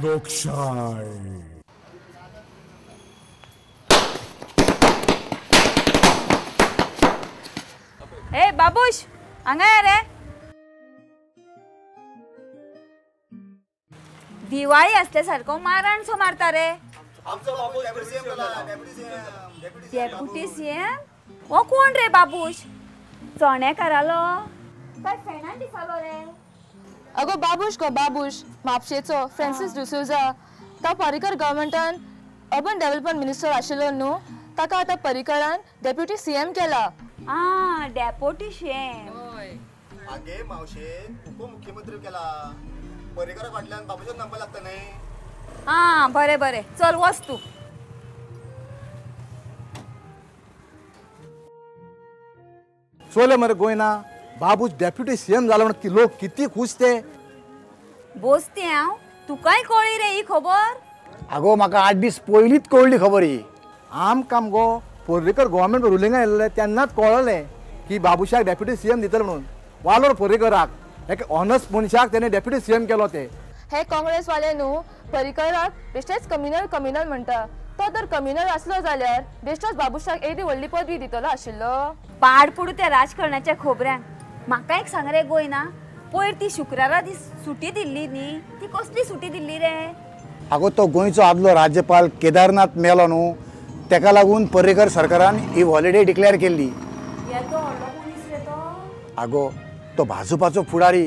लोकशाय. ए बाबूश हांगा या रे. दिवाळी असल्या सारको माराणसो मारता रे. डेप्युटी सीएम हो कोण रे बाबूश? चणेकारालो काय फेणान दिसालो रे? अगो बाबूश गो बाबूश, म्हापशेचो फ्रांसीस डिसोजा. तो पर्रीकर गव्हर्मेंटान अर्बन डेव्हलपमेंट मिनिस्टर आशिल्लो न्हू, ताका आतां पर्रीकरान डेप्युटी सीएम केला. आ डेप्युटी सीएम. आगे मावशे उपमुख्यमंत्री केला. पर्रीकरा फाटल्यान बाबूशाक नंबर लागता न्ही. आ बरें बरें चल वच तूं. चोले मरे गोयना, बाबूश डेप्युटी सीएम जाला म्हणून लोक किती खुश ते. बोसते हांव, तुकाय कळ्ळी रे ही खबर? आगो म्हाका 8 दीस पयलींच कळ्ळी खबर ही. आमकां मगो पर्रीकर गव्हर्मेंट रुलिंगा येयल्लें तेन्नाच कळ्ळें की बाबूशाक डेप्युटी सीएम दितले म्हणून. वालोर पर्रीकराक, एक ऑनस्ट मनशाक तेणें डेप्युटी सीएम केलो ते. हे काँग्रेस वाले न्हू पर्रीकराक बेश्टेच कम्युनल कम्युनल म्हणटा. तो तर कम्युनल आसलो जाल्यार बेश्टोच बाबूशाक एदी व्हडली पदवी दितलो आशिल्लो. पाड पडूं त्या राजकारणाच्या खोबऱ्यांक. म्हाका एक सांग रे गोयना, पयर ती शुक्रारा दीस सुटी दिल्ली न्ही, ती कसली सुटी दिल्ली रे? आगो तो गोंयचो आदलो राज्यपाल केदारनाथ मेलो न्हू, तेका लागून पर्रीकर सरकारान ही हॉलिडे डिक्लेअर केल्ली. येदो व्हडलो मनीस रे तो. आगो तो भाजपाचो फुडारी.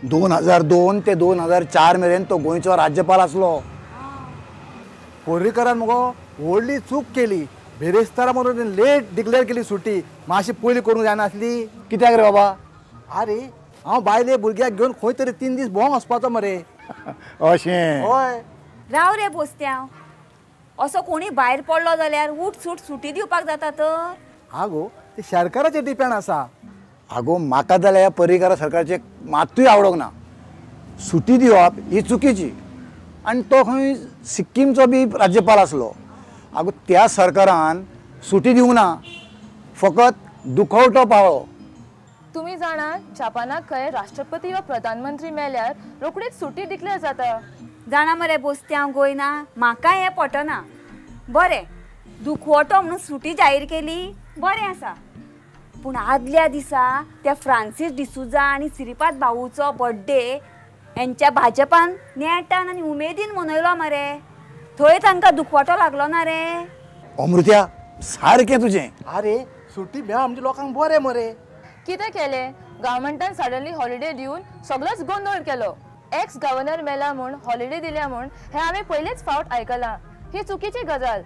2002 ते 2004 मेरेन तो गोंयचो राज्यपाल आसलो. पर्रीकरान मगो व्हडली चूक केली. बिरेस्तारा म्हणून लेट डिक्लेअर केली सुटी. मातशी पयली करूंक जायनासली. कित्याक रे बाबा? आरे हांव बायले भुरग्याक घेवन खंय तरी 3 दीस भोंवंक वचपाचो मरे. अशें? हय. राव रे बोस्त्यांव, असो कोणी भायर पडलो जाल्यार उठ सूट सुटी दिवपाक जाता तर? आगो ते सरकाराचेर डिपेंड आसा. आगो म्हाका जाल्यार ह्या पर्रीकर सरकाराचें मात्तूय आवडोंक ना. सुटी दिवप ही चुकीची. आनी तो खंय सिक्कीमचो बी राज्यपाल आसलो. आगो त्या सरकारान सुटी दिवंक ना, फकत दुखवटो पावलो. तुमी जाणा जापानाक खंय राष्ट्रपती वा प्रधानमंत्री मेल्यार रोखडीच सुटी डिक्लेअर जाता. जाणा मरे बोस्त्यांव गोयना, म्हाका हें पटना. बरें दुखवटो म्हणून सुटी जाहीर केली बरें आसा, पूण आदल्या दिसा त्या फ्रांसीस डिसोजा आनी श्रीपाद भाऊचो बर्थडे हेंच्या भाजपान नेटान आनी उमेदीन मनयलो मरे, थंय तांकां दुखवटो लागलो ना रे? अमृत्या सारकें तुजें. आरे सुटी मेळ्ळा म्हणजे लोकांक बरें मरे. कितें केलें गव्हर्मेंटान सडनली हॉलिडे दिवन सगळोच गोंदळ केलो. एक्स गव्हर्नर मेला म्हूण हॉलिडे दिल्या म्हूण हें हांवें पयलेच फावट आयकलां. ही चुकीची गजाल.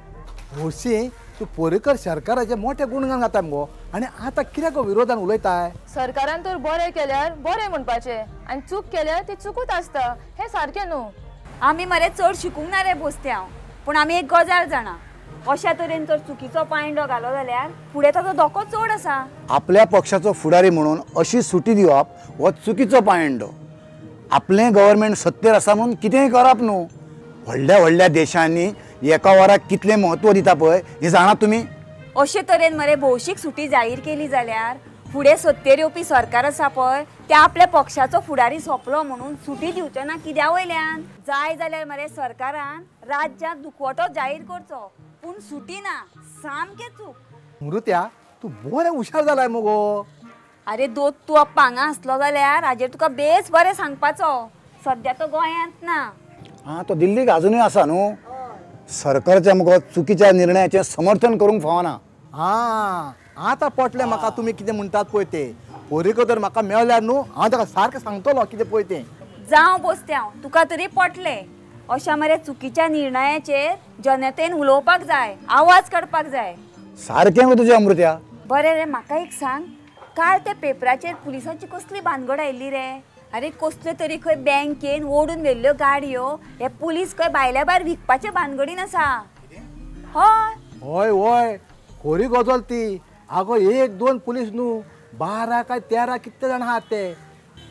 हरशीं तूं पर्रीकर सरकाराचे मोठे गुणगान गाता मगो, आनी आतां कित्याक विरोधान उलयताय? सरकारान तर बरें केल्यार बरें म्हणपाचें आनी चूक केल्यार ती चुकूच आसता, हें सारकें न्हू. आमी मरे चड शिकूंक ना रे बोस्त्यांव, पूण आमी एक गजाल जाणा, अशा तरेन जर चुकीचो पांयडो घालो जाल्यार फुडें ताचो धोको चड आसा. आपल्या पक्षाचो फुडारी म्हणून अशी सुटी दिवप हो चुकीचो पांयडो. आपलें गव्हर्मेंट सत्तेर आसा म्हणून कितेंय करप न्हू. व्हडल्या व्हडल्या देशांनी एका वराक कितलें म्हत्व दिता पळय हें जाणा तुमी. अशे तरेन मरे भौशीक सुटी जाहीर केली जाल्यार फुडें सत्तेर येवपी सरकार आसा पळय ते आपल्या पक्षाचो फुडारी सोंपलो म्हणून सुटी दिवचे ना कित्या वयल्यान. जाय जाल्यार मरे सरकारान राज्यांत दुखवटो जाहीर करचो, पूण सुटी ना, सामकें चूक. अमृत्या तूं बरें हुशार जालाय मगो. अरे दोत तूं अप्पा हांगा आसलो जाल्यार हाजेर तुका बेस बरें सांगपाचो. सद्या तो गोंयांत ना. आं तो दिल्लीक आजुनूय आसा न्हू. सरकारच्या मगो चुकीच्या निर्णयाचें समर्थन करूंक फावना. आं आतां पटलें म्हाका तुमी कितें म्हणटात पळय तें. पर्रीकर तर म्हाका मेळ्ळ्यार न्हू हांव ताका सारकें सांगतलो कितें पळय तें. जावं बोस्त्यांव, तुका तरी पटलें. अशा मरे चुकीच्या निर्णयाचेर जनतेन उलोवपाक जाय, आवाज काडपाक जाय. सारकें गो तुजें अमृत्या. बरें रे म्हाका एक सांग, काल त्या पेपराचेर पुलिसांची कसली भानगड आयिल्ली रे? अरे कसल्यो तरी खंय बँकेन ओडून व्हेल्ल्यो गाडयो हे पुलीस खंय भायल्या भायर विकपाचे भानगडीन आसा. हय हय हय खरी गजाल ती. आगो 1 2 पुलीस न्हू, 12 काय 13 कितले जाण आहात ते.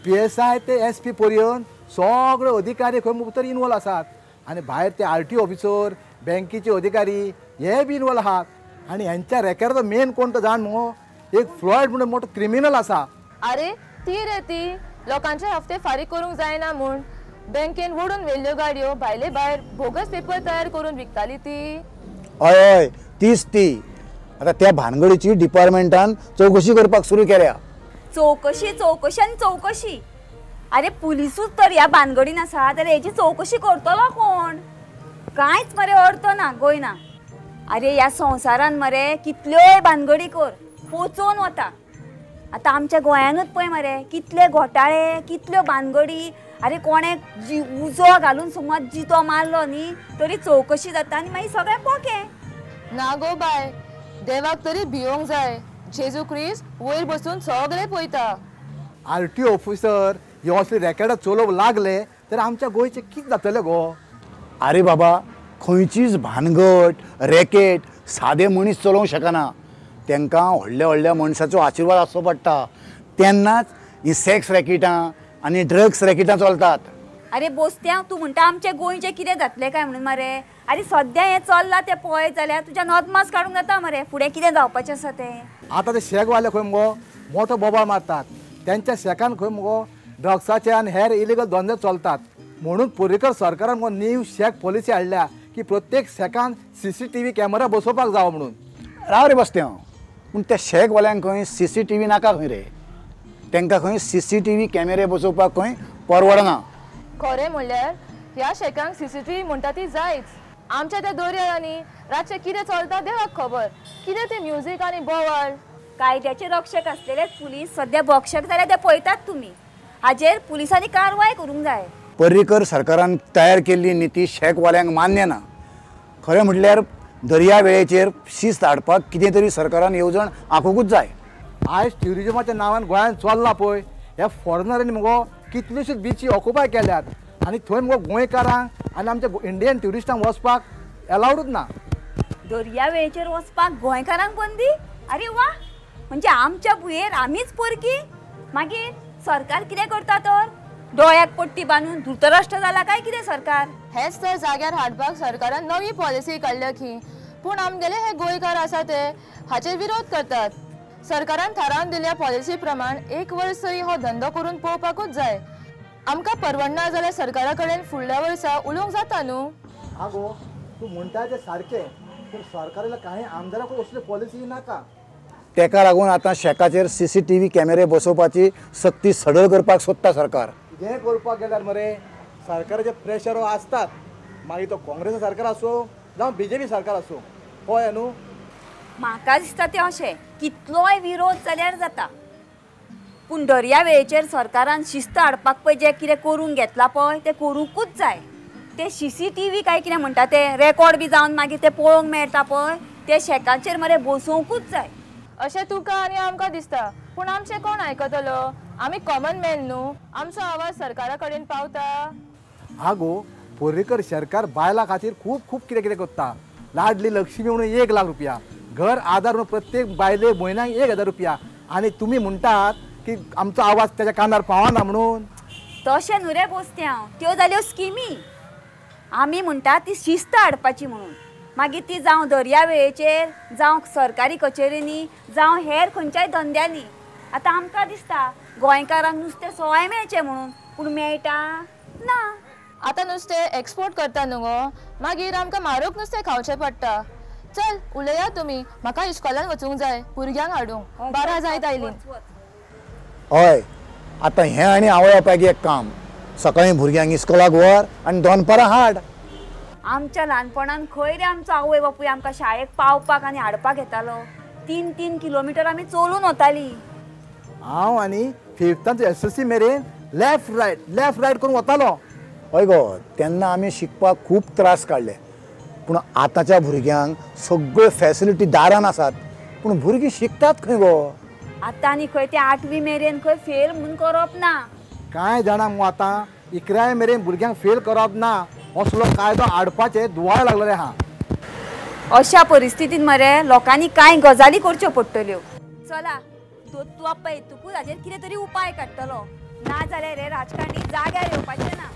PSI ते SP पर्यंत सगळे अधिकारी खंय भितर इनवॉल्व आसात. आनी भायर ते RT officer, बँकेचे अधिकारी हे बी इनवॉल्व आहात. आनी हेंच्या रेकर्डाचो मेन कोण तो जाण मुगो, एक फ्लॉयड म्हणून मोठो क्रिमिनल आसा. अरे ती रे ती लोकांचे हफ्ते फारीक करूंक जायना म्हूण बँकेन वडून व्हेल्ल्यो गाडयो भायले भायर बोगस पेपर तयार करून विकताली ती. हय हय तीच ती. आतां त्या भानगडीची डिपार्टमेंटान चवकशी करपाक सुरू केल्या. चवकशी चवकशी आनी चवकशी. अरे पुलिसूच तर ह्या भानगडीन आसा जाल्यार हेची चवकशी करतलो कोण? कांयच मरे अर्थ ना गोंयना. अरे ह्या संवसारान मरे कितल्योय भानगडी कर पोचोवन वता. आतां आमच्या गोंयानूच पळय मरे कितले घोटाळे कितल्यो भानगडी. अरे कोणे उजो घालून सुमार जितो मारलो न्ही तरी चवकशी जाता आनी मागीर सगळें पोके. ना गो बाय, देवाक तरी भियोंक जाय. जेजू क्रिस्त वयर बसून सगळें पळयता. आर टी ऑफिसर हे असले रॅकेटां चलोवंक लागले तर आमच्या गोंयचें कितें जातलें गो? आरे बाबा, खंयचीच भानगड रॅकेट सादे मनीस चलोवंक शकना. तांकां व्हडल्या व्हडल्या मनशाचो आशिर्वाद आसचो पडटा, तेन्नाच ही सेक्स रॅकेटां आनी ड्रग्स रॅकेटां चलतात. अरे बोस्त्या, तूं म्हणटा आमच्या गोंयचें कितें जातलें काय म्हणून मरे. अरे सद्या हें चल्लां तें पळयत जाल्यार तुज्या नदमास काडूंक जाता मरे फुडें कितें जावपाचें आसा तें. आतां ते शेकवाले खंय मुगो मोठो बोबाळ मारतात, तेंच्या शेकान खंय मुगो ड्रग्साचे आनी हेर इलिगल धंदे चलतात. म्हणून पर्रीकर सरकारान मुगो न्यू शेक पॉलिसी हाडल्या की प्रत्येक शेकान CCTV camera बसोवपाक जावो म्हणून. राव रे बसते हांव, पूण त्या शेकवाल्यांक खंय CCTV नाका खंय रे, तांकां खंय CCTV कॅमेरे बसोवपाक खंय परवडना. खरें म्हणल्यार ह्या शेकांक CCTV म्हणटा ती जायच. आमच्या त्या दर्यानी रातचें कितें चलता देवाक खबर, कितें तें म्युजीक आनी बोवाळ. कायद्याचे रक्षक आसलेले पुलीस सद्या भक्षक जाल्यार ते पळयतात तुमी. हाजेर पुलिसांनी कारवाय करूंक जाय. पर्रीकर सरकारान तयार केल्ली निती शेकवाल्यांक मान्य ना. खरें म्हटल्यार दर्या वेळेचेर शिस्त हाडपाक कितें तरी सरकारान येवजण आंखुकूच जाय. आयज ट्युरिजमाच्या नांवान गोंयांत चल्लां पळय, ह्या फॉरेनरांनी मुगो कितल्योश्योच बिची ऑक्युपाय केल्यात आनी थंय मुगो गोंयकारांक आनी आमच्या इंडियन ट्युरिस्टांक वचपाक एलावडूच ना. दर्या वेळेचेर वचपाक गोंयकारांक बंदी? अरे वा, म्हणजे आमच्या भुंयेर आमीच पोरकी. मागीर सरकार कितें करता तर? दोळ्याक पट्टी बांदून धृतराष्ट्र जाला काय कितें सरकार? हेच तर जाग्यार हाडपाक सरकारान नवी पॉलिसी काडल्या की, पूण आमगेले हे गोंयकार आसा ते हाचेर विरोध करतात. सरकारान थारावन दिल्ल्या पॉलिसी प्रमाण एक वर्स तरी हो धंदो करून पळोवपाकूच जाय. आमकां परवडना जाल्यार सरकारा कडेन फुडल्या वर्सा उलोवंक जाता न्हू. आगो तूं म्हणटा तें सारकें, पूण सरकाराला कांय आमदाराक असल्यो पॉलिसी नाका. तेका लागून आतां शेकाचेर CCTV कॅमेरे बसोवपाची सक्ती सडळ करपाक सोदता सरकार. कितेंय करपाक गेल्यार मरे सरकाराचे प्रेशर आसतात, मागीर तो काँग्रेस सरकार आसूं जावं BJP सरकार आसूं. पळय न्हू, म्हाका दिसता तें अशें कितलोय विरोध जाल्यार जाता, पूण दर्या वेळेचेर सरकारान शिस्त हाडपाक पळय जें कितें करूंक घेतलां पळय तें करूंकूच जाय. ते CCTV काय कितें म्हणटा ते रेकॉर्ड बी जावन मागीर ते पळोवंक मेळटा पळय, ते शेकाचेर मरे बसोवंकूच जाय. अशें तुका आनी आमकां दिसता, पूण आमचें कोण आयकतलो? आमी कॉमन मॅन न्हू, आमचो आवाज सरकारा कडेन पावता? आगो पर्रीकर सरकार बायलां खातीर खूब खूब कितें कितें करता. लाडली लक्ष्मी म्हणून 1 लाख रुपया, घर आधार म्हणून प्रत्येक बायले म्हयन्याक 1000 रुपया, आनी तुमी म्हणटात की आमचो आवाज त्याच्या कानार पावना म्हणून. तशें न्हू रे बोस्त्यांव, त्यो जाल्यो स्किमी. आमी म्हणटा ती शिस्त हाडपाची म्हणून, मागीर ती जावं दर्या वेळेचेर, जावं सरकारी कचेरींनी, जावं हेर खंयच्याय धंद्यांनी. आतां आमकां दिसता गोंयकारांक नुस्तें सवाय मेळचें म्हणून, पूण मेळटा ना. आतां नुस्तें एक्सपोर्ट करता न्हू गो, मागीर आमकां म्हारग नुस्तें खावचें पडटा. चल उलया तुमी, म्हाका इस्कॉलान वचूंक जाय भुरग्यांक हाडूंक. 12 जायत आयलीं. हय, आतां हें आनी आवय बापायक एक काम, सकाळीं भुरग्यांक इस्कॉलाक व्हर आनी दनपारां हाड. आमच्या ल्हानपणान खंय रे आमचो आवय बापूय आमकां शाळेक पावपाक आनी हाडपाक येतालो. 3-3 किलोमिटर आमी चलून वतालीं. हांव आनी फिफ्तान SSC मेरेन लेफ्ट रायट करून वतालो. हय गो, तेन्ना आमी शिकपाक खूब त्रास काडले, पूण आतांच्या भुरग्यांक सगळ्यो फॅसिलिटी दारान आसात, पूण भुरगीं शिकतात खंय गो? आतां आनी खंय ते 8वी मेरेन खंय फेल म्हणून करप ना. कांय जाणां मगो आतां 11वी मेरेन भुरग्यांक फेल करप ना असलो कायदो हाडपाचे दुवाळ लागलेले आहा. अशा परिस्थितीन मरे लोकांनी कांय गजाली करच्यो पडटल्यो. चला तूं पळय तुकूच हाजेर कितें तरी उपाय काडटलो, ना जाल्यार हे राजकारणी जाग्यार येवपाचे ना.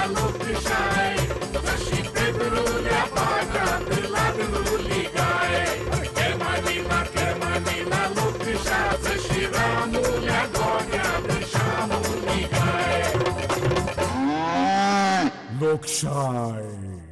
लोकशाय जशी पेदरुल्या पाटांत लागलुली गाय. लोकशाय.